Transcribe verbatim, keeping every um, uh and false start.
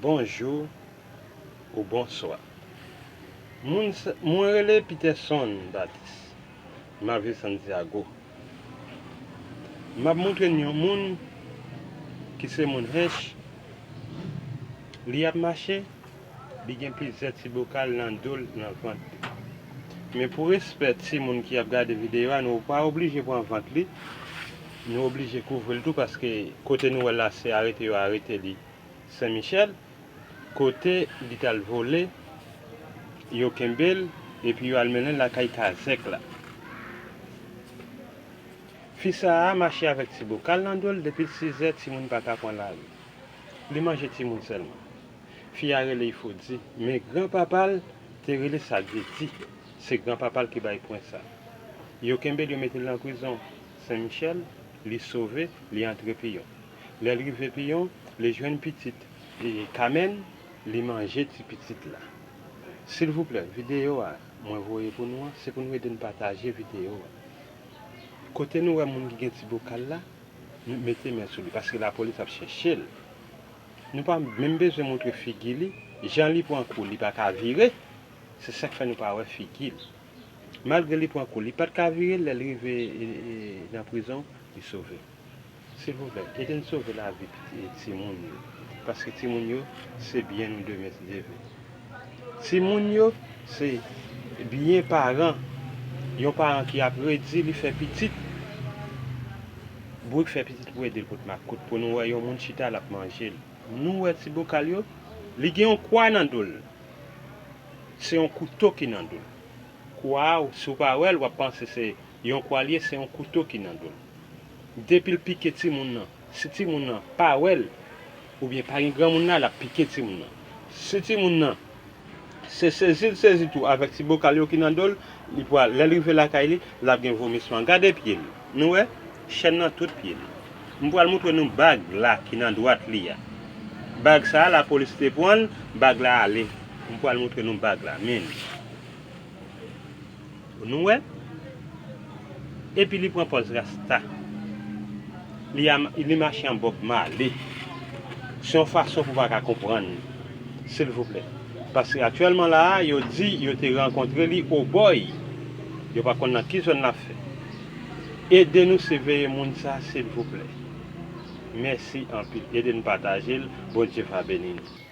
Bonjou ou bonswa. Moun sa, mwen rele Peterson Baptiste. M ap viv Santiago. M ap montre n yon moun ki se moun Hench. Li ap mache, li gen plizyè ti bokal nan do l, nan vant li. Men pou respè timoun ki ap gade videyo a, nou pa oblije pran vant li. Nou oblije kouvri l tou paske kote nou wè l la, se arete yo arete li Sen Michèl. Kote li t al vole, yo kenbe l, epi yo al mennen l lakay kazèk la. Fi sa a mache avèk ti bokal nan do l depi sizè, timoun pa ka pran lari. Li manje timoun sèlman. Fi a rele Ifodi, men granpapa l te rele Sadyeti. Se granpapa l ki bay pwen sa. Yo kenbe l, yo mete l nan prizon Sen Michèl, li sove, li antre Piyon. Lè l rive Piyon, li jwenn pitit e Kamèn, li manje ti pitit la. Silvouplè, videyo a mwen voye pou nou an, se pou nou ede n pataje videyo a. Kote nou wè moun ki gen ti bokal la, nou mete men sou li, paske lapolis ap chèche l. Nou pa menm bezwen montre figi li, jan li pran kou, li pa ka vire, se sa k fè nou pa wè figi l. Malgre li pran kou, li pa t ka vire, lè l rive e, e, nan prizon, li sove. Silvouplè, ede n sove lavi ti, timoun yo. Paske timoun yo, se byen nou demen, si Dye vle. Timoun yo, se byen paran. Yon paran ki ap redi, li fè pitit. Bourik fè pitit pou ede l kot makout, pou nou wè yon moun chita, l ap manje l. Nou wè ti bokal yo, li gen yon kwa nan do l. Se yon kouto ki nan do l. Kwa a, si w pa wè l, w ap panse se yon kwa l ye, se yon kouto ki nan do l. Depi l pike timoun nan, si timoun nan pa wè l, oubyen pa gen granmoun la, l ap pike timoun nan. Si timoun nan, se sezi l sezi tou avèk ti bokal yo ki nan do l, li pral, lè l rive lakay li, l ap gen vomisman. Gade pye l. Nou wè? Chèn nan tout pye l. M pral montre nou bag la ki nan dwat li a. Bag sa a, lapolis te pran l, bag la ale. M pral montre nou bag la, men. Nou wè? Epi li pran pòz rasta. Li a, li mache an Bob Marley. Se yon fason pou w pa ka konprann. Silvouplè. Paske aktyèlman la a, yo di yo te rankontre li Obòy. Yo pa konn nan ki zòn l ap fè. Ede nou siveye moun sa, silvouplè. Mèsi anpil. Ede n pataje l. Bondye va beni nou.